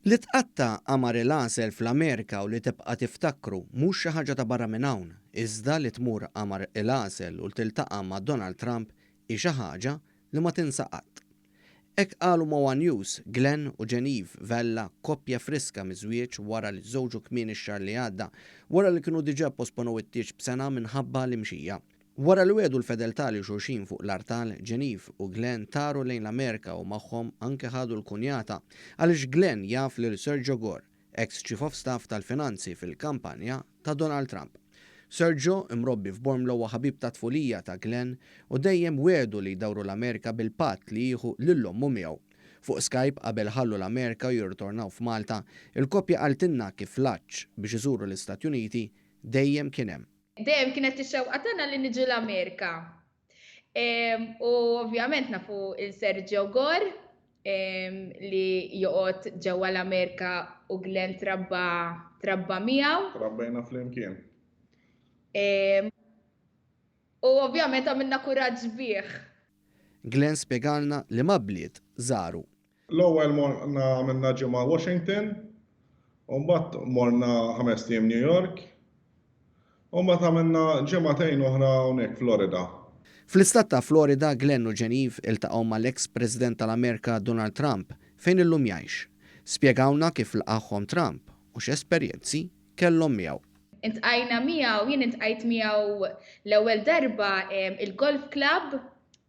Li tqatta' qamar il-għasel fl-Amerika u li tibqa' tiftakru mhux xi ħaġa ta' barra minn hawn, iżda li tmur qamar il-għasel u tiltaqa' ma' Donald Trump hi xi ħaġa li ma tinsa qatt. Hekk qalu ma' one News Glenn u Genieve Vella, koppja friska miż-żwieġ wara li żżewġu kmieni x-xahar li għadda, wara li kienu diġà pposponew it-tieġ b'sena minħabba l-imxija. Wara li wiegħdu l-fedeltà lil xulxin fuq l-artal, Genieve u Glenn taru lejn l-Amerika u magħhom anke ħadu l-kunjata, għaliex Glenn jaf lil Sergio Gor, eks Chief of Staff tal-Finanzi fil-kampanja ta' Donald Trump. Sergio, imrobbi f'Bormla huwa ħabib tat-tfulija ta' Glenn u dejjem wiegħdu li jdawru l-Amerika bil-patt li jieħu lil ommu miegħu. Fuq Skype qabel ħallu l-Amerika u jirritornaw f'Malta, il-koppja qaltilna kif l-għatx biex iżuru l-Istati Uniti dejjem kien hemm. Dejjem kienet ix-xewqa tagħna li niġu l-Amerika. U ovvjament nafu il-Sergio Gor li joqgħod ġewwa l-Amerika u Glenn trabba trabba miegħu. Trabbejna flimkien. U ovvjament għamilna kuraġġ bih. Glenn spjegalna liema bliet żaru. L-ewwel morna għamilna ġimgħa Washington, u mbagħad morna ħamest ijiem New York, u mbagħad għamilna ġimagħtejn oħra hawnhekk Florida. Fl-istat ta' Florida, Glenn u Genieve iltaqgħu mal-eks President tal-Amerika Donald Trump fejn illum jgħix. Spjegawlna kif laqagħhom Trump u x'esperjenzi kellhom miegħu. Intqajna miegħu, jien intqajt miegħu l-ewwel darba il-golf club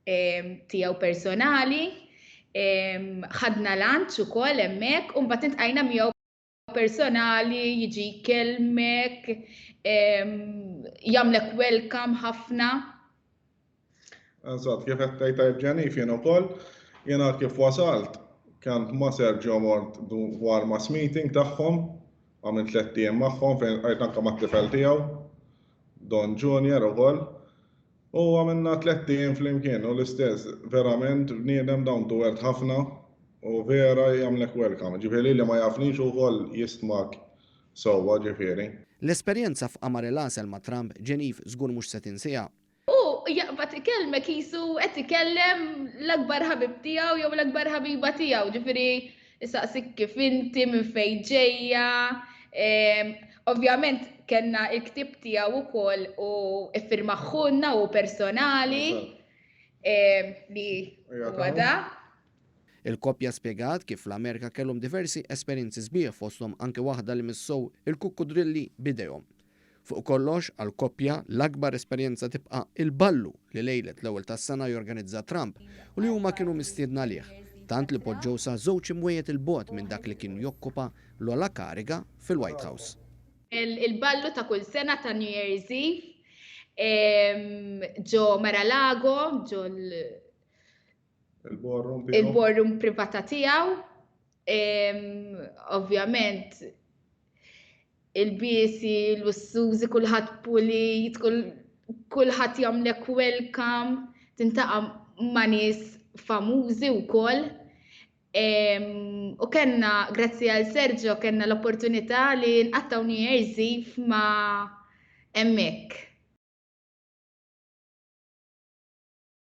tiegħu personali, ħadna lunch ukoll hemmhekk u mbagħad intqajna miegħu personali, jiġi jkellmek, jagħmlek welcome ħafna. Eżatt, kif qed tgħid tajjeb Ġenif jien ukoll, jiena kif wasalt, kont ma' Sergio mort dwar mass meeting tagħhom, għamilt tlett ijiem magħhom fejn ltqajt anke mat-tifel tiegħu, Don Junior ukoll. U għamilna tlett ijiem flimkien u l-istess, verament bniedem down to earth ħafna u vera jagħmlek welcome. Ġifieri lili ma jafnix u wkoll jistmak sewwa ġifieri. L-esperjenza f'qamar il-għasel ma' Trump, Genieve żgur mhux se tinsiha. U jaqbad ikellmek qisu qed ikellem l-akbar ħabib tiegħu jew l-akbar ħabiba tiegħu, ġifieri isaqsik kif inti, minn fejn ġejja. Ovvjament kellna il-ktieb tiegħu wkoll u iffirmaħħulna u personali li huwa da. Il-koppja spjegat kif fl-Amerika kellhom diversi esperjenzi sbieħ fosthom anke waħda li missew il-kukkudrilli b'idejhom. Fuq kollox, għall-koppja, l-akbar esperjenza tibqa' il-ballu li lejlet l-ewwel tas-sena jorganizza Trump u li huma kienu mistiedna għalih, tant li poġġew sa żewġ imwejjed 'il bogħod minn dak li kien jokkupa l-ogħla kariga fil-White House. Il-ballu ta' kull sena ta' New Year's Eve ġo Mar-a-Lago, ġo il-ballroom privata tiegħu. Ovvjament il-biesi, l-lussużi, kulħadd pulit, kulħadd jagħmlek welcome, tintaqa' ma' nies famużi wkoll. U kellna, grazzi għal Sergio, kellna l-opportunità li nqattgħu New Year's Eve ma' hemmhekk.